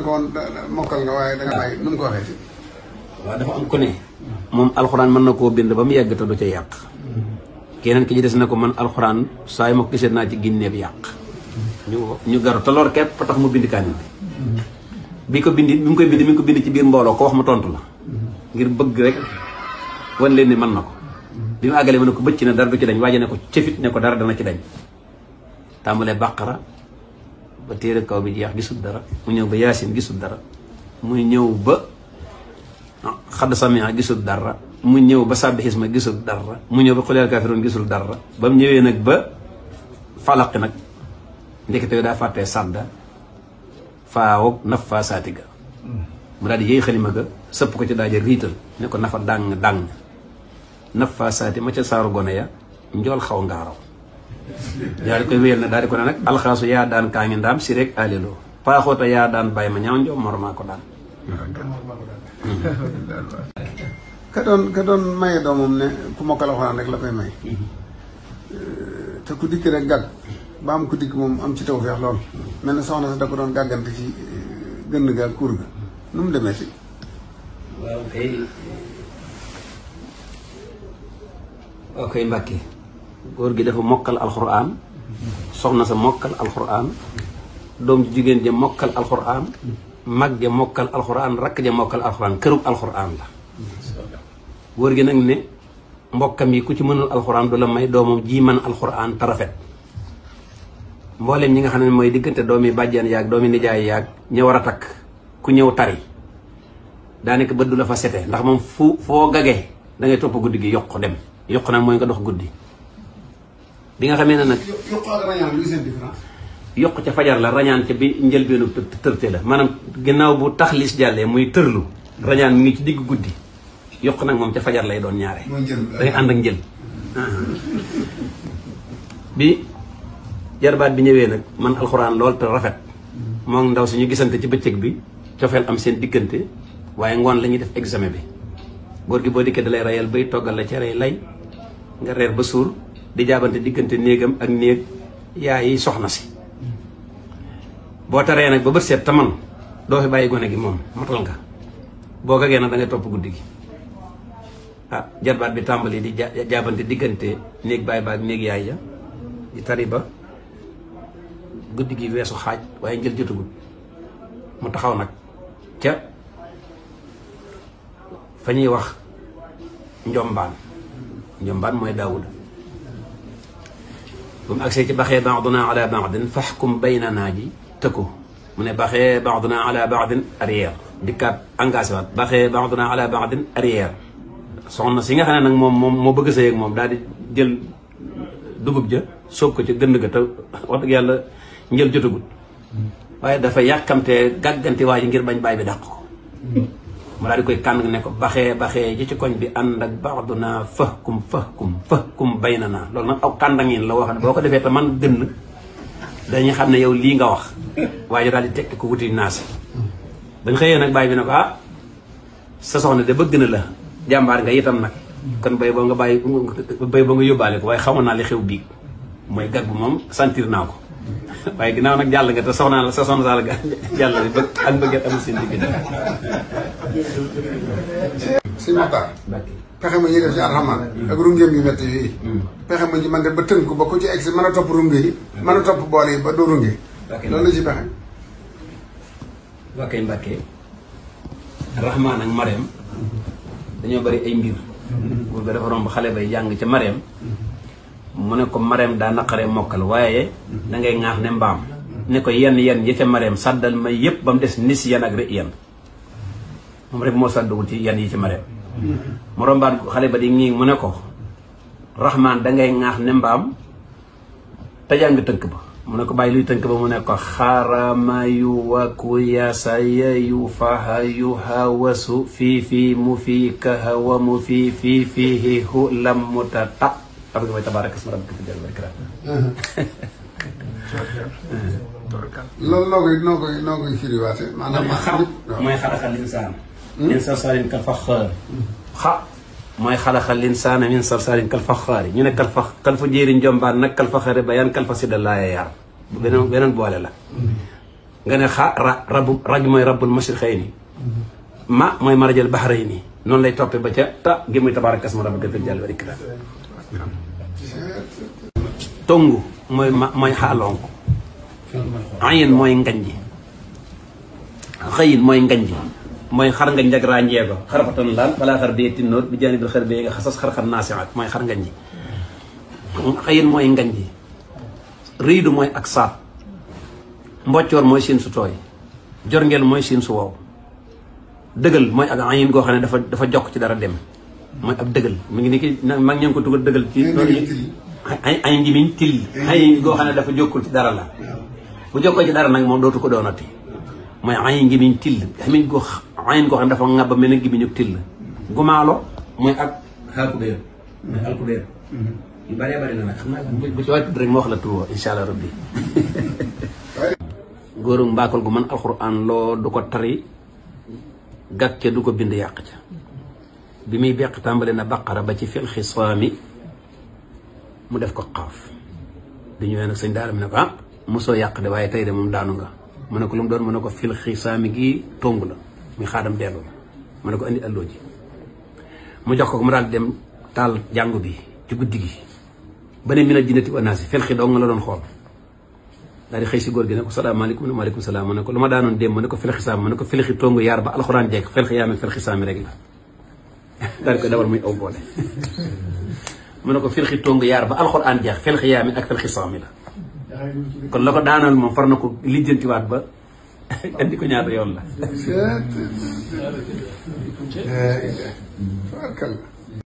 ko woon mokkal nga waaye danga bàyyi nu mu ko waxee ci. waaw dafa am ku ne moom alxuraan mën na koo bind ba mu yegg te du ca yàq. keneen ki ci des na ko man alxuraan saa yu ma ko gisee naa ci ginneeb yàq. ñu garu te loolu képp tax mu bind kaamil bi ko bind bi mu koy bind mi ngi ko bind ci biir mbooloo ko wax ma tontu la. ngir bëgg rek wan leen ni mën na ko. bi mu àggalee ma ne ko bëcc na dara du ci dañ waaje ne ko cëfit ne ko dara dana ci dañ. tàmbalee bàqara ba téere kaw bi jeex gisul dara mu ñëw ba yaasin gisul dara mu ñëw ba xadd samia gisul dara mu ñëw ba sàbbi xisma gisul dara mu ñëw ba xuleel kaafiroon gisul dara ba mu ñëwee nag ba falaqi nag ndekete daa fàttee sàdda faawoog naf faa saatiga mu daal di yëy xalima ga sëpp ko ci daaja riital ne ko nafa dàng dàng naf faa saati ma ca saaru gone ya njool xaw ngaaraw daal di koy wéyal na daal di ko ne nag alxaasu yaa daan kaa ngi ndaam si rek aliloo paaxoota yaa daan bàyyi ma ñaaw njoom mormaa ko daan ka doon maye doomam ne ku mokkal alxuraan rek la koy may te ku dikk rek gàgg ba am ku dikk moom am ci tawfeex lool mel na soxna sa da ko doon gàggante ci gënn ga ak kuur ga nu mu demee ci. waaw kay Mbàkke góor gi dafa mokkal alxuraan soxna sa mokkal alxuraan doom ji jigéen ja mokkal alxuraan mag ja mokkal alxuraan rakk ja mokkal alxuraan kërug alxuraan la góor gi nag ne mbokkam yi ku ci mënul alxuraan du la may doomam ji mën alxuraan te rafet mboolem ñi nga xam ne mooy diggante doomi bàjjan yaag doomi nijaay yaag ña war a takk ku ñëw tari daanaka bët du la fa sete ndax moom foo gagee da ngay topp guddi gi yokk dem yokk nag mooy nga dox guddi bi nga xamee ne nag yokk ak rañaan luy seen différence. yokk ca fajar la rañaan ca bi njëlbeenu tërte la maanaam ginnaaw bu taxlis jàllee muy tërlu rañaan mi ngi ci digg guddi yokk nag moom ca fajar lay doon ñaare da ngay ànd ak njël bi jarbaat bi ñëwee nag man alxuraan lool te rafet moom ndaw si ñu gisante ci bëccëg bi cofeel am seen diggante waaye ngoon la ñuy def examen bi góor gi boo dikkee da lay rayal bay toggal la cere lay nga reer ba suur di jaabante diggante néegam ak néeg yaay soxna si boo taree nag ba bët seet taman doo fi bàyyi gone gi moom matal nga boo gagee nag da ngay topp guddi gi jarbaat bi tàmbali di jaabante diggante néeg baay ba ak néeg yaay ja di tari ba guddi gi weesu xaaj waaye njël jotagul mu taxaw nag ca fa ñuy wax njombaan mooy daawuda bu mu agsee ci baxee baaduna ala baadin faxkum baynanaa ji tëkku mu ne baxee baaduna ala baadin arrière dikkaat engagé waat baxee baaduna ala baadin arrière soxna si nga xam ne nag moom moo bëgg sëy ak moom daal di jël dugub ja sóob ko ci gënd ga te wax dëgg yàlla njël jotagut waaye dafa yàkkamtee gàgganti waa ji ngir bañ baay bi dàq ko mu daal di koy kànn ne ko baxee ji ci koñ bi ànd ak baaduna fahkum baynana loolu nag aw kàndangin la wax ne boo ko defee te man gën dañuy xam ne yow lii nga wax waaye daal di tekki ko wuti naasi bañ xëyee nag baay bi ne ko sa soxna de bëgg na la jàmbaar nga itam nag kon bay boo nga yóbbaale ko waaye xamoon naa li xew biig mooy gag bu moom sentir naa ko waaye ginnaaw nag jàll nga te sa soxna saal ga jàll bi bëgg ak bëgget amul seen diggante. sëñ Maxtaar pexe ma ñuy def ci alxamaan ak rungeem yu métti yi pexe ma ñu man de ba tënk ba ku ci egsi mën a topp runge yi mën a topp boole yi ba doo runge loolu la ci pexe waa kay Mbàkke Rahmaan ak Mareem dañoo bari ay mbir buur ga dafa romb xale bay jàng ca Mareem mu ne ko Mareem daa naqaree mokkal waaye da ngay ŋaax ne mbaam ne ko yenn ya ca Mareem sàddal ma yëpp ba mu des nis yan ak rë yan moom rek moo sàdduwul ci yan yi ci Mareem mu rombaat xale ba di ñii mu ne ko Rahmaan da ngay ŋaax ne mbaam te jàng tënk ba mu ne ko bàyyi luy tënk ba mu ne ko xarama yu waku yasa yu faha yu hawasu fii mu fii kahawa mu fii hu lam mu ta ta xam nga mooy tabaaraka ismu rabbika zil jalali wal ikraam loolu noo koy firiwaate maanaam mooy xalaxal insaan min salsaalin kal faxaar mooy xalaxal insaana min salsaalin kal faxaari ñu ne kal fa jéeri njombaan nag kal faxaari ba yan kal fa sidda laaya yaar bu beneen boole la nga ne rabu raj mooy rabbul mashriqayni ma mooy marajal bahrayni noonu lay toppee ba ca ta gi muy tabaaraka ismu rabbika zul jalaali wal ikraam. tongu mooy xaalonk. ayin mooy ngañ ji. xëyin mooy ngañ ji mooy xar ngañ jak raa njeego xarfatan laal balaa xar bee tinnoot bi jaani bil xar bee nga xasas xar-xar naasiat mooy xar ngañ ji. xëyin mooy ngañ ji. riidu mooy ak saat. mboccoor mooy siin su tooy. jorngeel mooy siin su wow. dëgal mooy ak ayin goo xam ne dafa jokk ci dara dem mooy ab dëgal mi ngi ni ki mag ña ngi ko tugal dëgal ci ay ngi miñ till ay goo xam ne dafa jokkul ci dara la bu jokkoo ci dara nag moom dootu ko doonati mooy ay ngi miñ till xamiñ goo ayin goo xam ne dafa ŋàbba mel ne ngi miñu till gumaalo mooy ak xaakubéer mooy alkubéer yu bëree bëri na nag xam naa bu ci wàcc rek ma wax la tur wa insha allah rabbi góoru mbaakol gu man alxuraan loo du ko tari gàkk ca du ko bind yàq ca bi muy beq tàmbale na baqara ba ci fil xisaami mu def ko xaaf bi ñëwee nag sëñ daara mi ne ko mosoo yàq de waaye tey de moom daanu nga mu ne ko lu mu doon mu ne ko fil xisaami gi tongu la muy xaadam dellu la mu ne ko andi alloo ji mu jox ko mu daal dem taal jàngu bi ci guddi gi ba ne minal jinnati wa naasi fil xi doo nga la doon xool daal di xëy si góor gi ne ko salaamaaleykum maaleykum salaam mu ne ko lu ma daanoon démb mu ne ko fil xisaam mu ne ko fil xi tongu yaar ba alxuraan jekk fil xiyaam ak fil xisaami rek la daal di koy dawal muy aw boole mu ne ko fil xi tongu yaar ba alxuraan jeex fil xiyaam ak fil xisaami la kon la ko daanal moom far na ko lijjantiwaat ba andi ko ñaata yoon la